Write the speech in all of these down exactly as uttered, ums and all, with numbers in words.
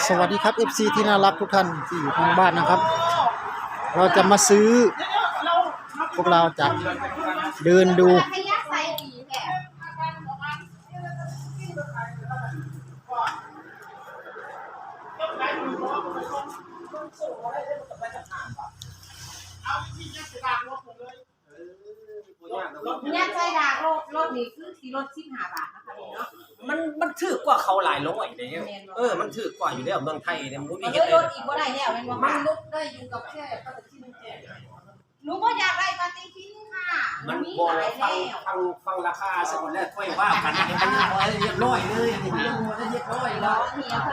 สวัสดีครับ เอฟซี ที่น่ารักทุกท่านที่อยู่ทางบ้านนะครับ เราจะมาซื้อ พวกเราจะเดินดู ยัดใส่ดากรถ รถนี่คือสิลดสิบห้าบาทนะคะพี่เนาะ มันมันถือกว่าเขาหลายร้อยเด้ แม่นบ่ เออ มันถือกว่าอยู่แล้วเมืองไทยเนี่ยมันบ่มี มัน เฮ็ด ลดอีกบ่ได้แล้วแม่นบ่ มันลดได้อยู่กับแค่ปฏิทินแจก หนูบ่อยากได้ปฏิทินค่ะ มัน มันมี บ่ หลาย ฟัง แล้ว ฟังฟังราคาซะก่อนแล้วค่อยว่ากัน อันนี้มันบ่ได้เรียบร้อยเลย อันนี้มันบ่ได้เรียบร้อยแล้ว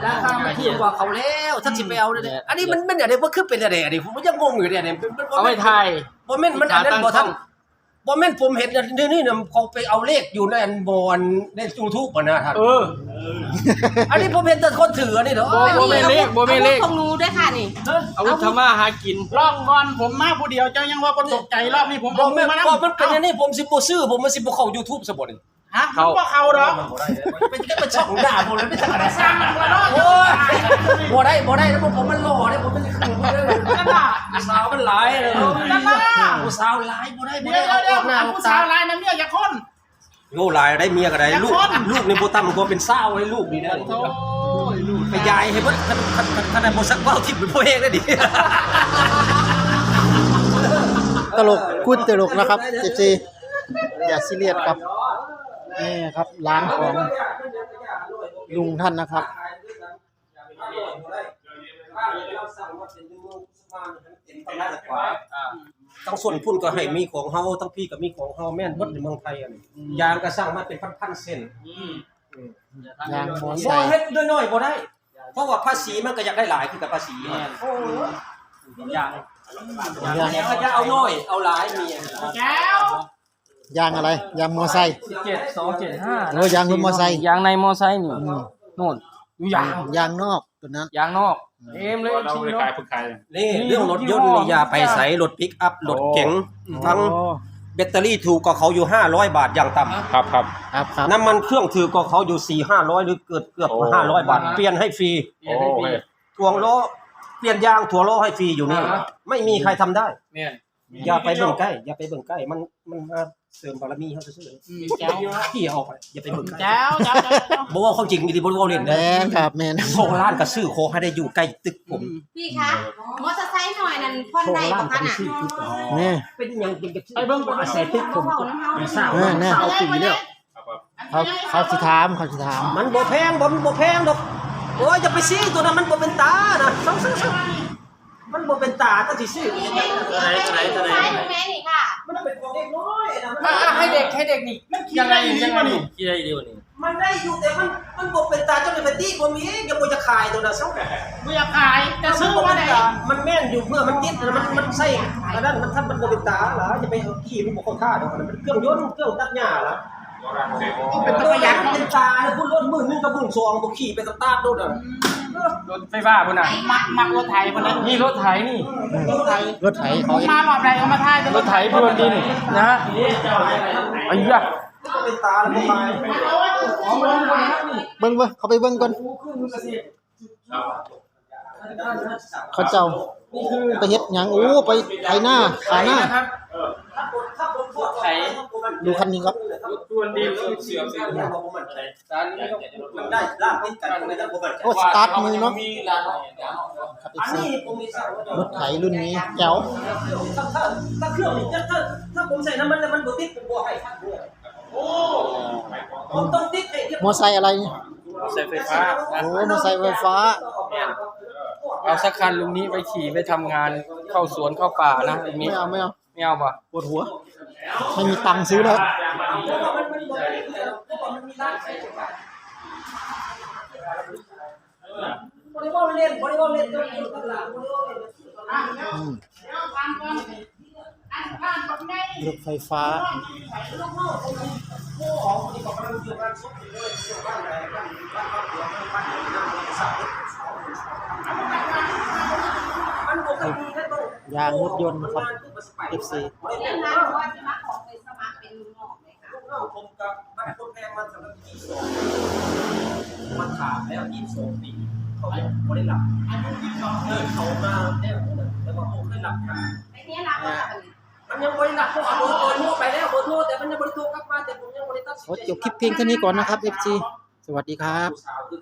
ราคามันถือกว่าเขาแล้ว ถ้าสิไปเอาเนี่ย อันนี้มันมันอะไร มันคือเป็นอะไร อันนี้ผมยังงงอยู่เนี่ย เนี่ยมันมัน เอาไว้ถ่าย บ่แม่นมันอันนั้นบ่ทัน บ่แม่นผมเห็นอันนี้นี่นะเขาไปเอาเลขอยู่ในอันบอนในยูทูบอ่ะนะท่าน เออ อันนี้ผมเห็นแต่คนถืออันนี้เนาะ บ่บ่แม่นเลขบ่แม่นเลข ของหนูด้วยค่ะนี่ อาวุธทำมาหากิน รอบก่อนผมมาผู้เดียวเจ้ายังว่าบ่ตกใจรอบนี้ผม บ่ เอา แม่น มาแล้ว บ่มันเป็นอันนี้ผมสิบ่ซื้อผมมันสิบ่เข้ายูทูบซะบ่นี่ ฮะมันบ่เข้าดอก มันบ่ได้เลยเป็นเป็นช่องด่าผมเลยเป็นจังได๋สร้างมาเนาะโอ้ยบ่ได้บ่ได้แล้วผมมันหล่อเด้ผมเป็นคือเด้อ นั่นล่ะ สาวมันหลายเลย นั่นล่ะ ผู้สาวหลายบ่ได้บ่ เดี๋ ได้ ยวเดี๋ยวเดี๋ยว ออกหน้า อัน ออก ผู้ ตา สาวหลายนะเมียจะคน โอ้หลายได้เมียก็ได้ลูก คน ลูกนี่บ่ต่ำกว่าเป็นสาวเลยลูกนี่นะ โอ้ยลูก ไปยายให้เบิดคันคันคันคันบ่สักเว้าทิ่มเป็นพวกเองได้ดิ ตลก คุณตลกนะครับ เอฟซี อย่าซีเรียสครับ นี่ครับ ร้านของลุงท่านนะครับ ทั้งส่วนพุ่นก็ให้มีของเฮาทั้งพี่ก็มีของเฮาแม่นเบิดในเมืองไทยอันนี้ยางก็สร้างมาเป็นพันๆเส้น ยางมอ บ่ ไซค์ เฮ็ดน้อยๆบ่ได้ เพราะว่าภาษีมันก็อยากได้หลายคือกับภาษี อย่าง อันนี้เขาจะเอาน้อยเอาหลายมีอันนี้ แก้ว ยางอะไร ยางมอไซค์ เจ็ดสองเจ็ดห้า โอ้ยางรถมอไซค์ ยางในมอไซค์นี่ อืม โน่นอยู่ยาง ยางนอกตัวนั้น ยางนอกเต็มเลย เรา พี่ ไป เนาะ ขายเพิ่งขาย นี่เรื่องรถยนต์นี่อย่าไปใส่รถปิกอัพรถเก๋งทั้ง โอ้ แบตเตอรี่ถูกกว่าเขาอยู่ห้าร้อยบาทอย่างต่ำ ครับครับ ครับครับ น้ำมันเครื่องถือกว่าเขาอยู่สี่ห้าร้อยหรือเกือบเกือบ โอ้ ห้าร้อยบาทเปลี่ยนให้ฟรี โอ้โห ถ่วงล้อเปลี่ยนยางถ่วงล้อให้ฟรีอยู่นี่ อ่าฮะ ไม่มีใครทำได้ เนี่ย อย่าไปเบิ่งใกล้ อย่าไปเบิ่งใกล้มันมันมาเสริมบารมีเขาซื่อ อืมแจ๋ว ๆขี่ออกไปอย่าไปเบิ่งใกล้ แก้วแก้วแก้วแก้ว บ่ว่าความจริงอีหลีบ่ได้เว้าเล่น แม่นครับแม่น โชคล้านก็ซื้อขอให้ได้อยู่ใกล้ตึกผม พี่คะมอเตอร์ไซค์หน่อยนั่นผ่อนได้ปะคะน่ะ นี่ เป็นหยังเป็นกะทิไปเบิ่งบ่อาศัยตึกผม เว้าน้ำเฮา สาว เออแน่ สาวปีแล้ว เขาเขาสิถามเขาสิถาม มันบ่แพงบ่มันบ่แพงดอกโอ้ยอย่าไปซื้อตัวนั้นมันบ่เป็นตานะเซาๆๆมันบ่เป็นตาก็สิซื้อ นี่ไงนี่ไงนี่ไงนี่ค่ะ มันเป็นของเด็กน้อยนะ อ่ะอ่ะให้เด็กให้เด็กนี่ มันขี่ได้อีหลีบ่นี่ ที่ได้ดีกว่านี้ มันได้อยู่แต่มันมันบ่เป็นตาเจ้าหน้าที่บ่มียังบ่จะขายตัวนั้นเซา บ่อยากขายแต่ซื้อมาได้ มันแม่นอยู่เพื่อมันติดนะมันมันใส่อันนั้นมันทำมันบ่เป็นตาล่ะจะไปเอาขี่มันบ่เข้าท่าดอกอันนั้นมันเครื่องยนต์เครื่องตัดหญ้าล่ะ เป็นตะประหยัดเนาะ เป็นตาแล้วพูดรถหมื่นหนึ่งกับหมื่นสองบ่ขี่ไปสตาร์ทรถอ่ะ รถไฟฟ้าพุ่นน่ะ มักมักรถไถพุ่นนะ นี่รถไถนี่ รถไถ รถไถ ผ เขา มมารอบใดก็มาถ่ายแต่ รถไถพรวนดินนะฮะไอ้ยะ เป็นตาแล้วบ่ไป เบิ่งเบิ่งเขาไปเบิ่งก่อน เขาเจ้าไปเฮ็ดหยัง โอ้ ไปไถนาขาหน้า ไถ ดูคันนี้ครับ รถพรวนดินรถเสื่อม มันได้ด้านติดกันเลยนะบ่มัน โอ้ สตาร์ทมือเนาะ มีหลัง ครับ อันนี้ผมมีสั่งว่าร ถไถรุ่นนี้แจ๋ว ถ้าถ้าเครื่องนี้ถ้าถ้าผมใส่น้ำมันแล้วมันบ่ติดผมบ่ให้ครับ ผมต้องติดให้เรียบ มอไซค์อะไรนี่ ใส่ไฟฟ้า โอ้ มอไซค์ไฟฟ้า เอาสักคันลุงนี้ไปขี่ไปทำงานเข้าสวนเข้าป่านะลุง ไม่ นี้ เอาไม่เอา ไม่เอาป่ะ ปวดหัว ไม่มีตังค์ซื้อแล้ว บริวารเล่นบริวารเล่นเจ้าอยู่ตลาดบริวารเล่น อืมรถไฟฟ้า มันปกติแค่ต้อง ยางรถยนต์ครับ เอฟซี เรียนนะว่าจะมาขอไปสมัครเป็นลูกน้องเลยค่ะ ลูกน้องผมกับมันคนแพงมันสำหรับยี่สิบสองมันขาดแล้วยี่สิบสองปี เขายังบ่ได้หลับ อายุยี่สิบสอง เออ เขามาแล้วนะ แต่ว่าผมเคยหลับนะ ไอ้เนี่ยหลับแล้วล่ะ มันยังบ่ได้หลับ เพราะว่าเบอร์ เบอร์โทรไปแล้ว เบอร์โทร แต่มันยังบ่ได้โทรกลับมา แต่ผมยังบ่ได้ตัดสินใจ ขอจบคลิปเพียงเท่านี้ก่อนนะครับ เอฟซี สวัสดีครับ ผู้สาวคือ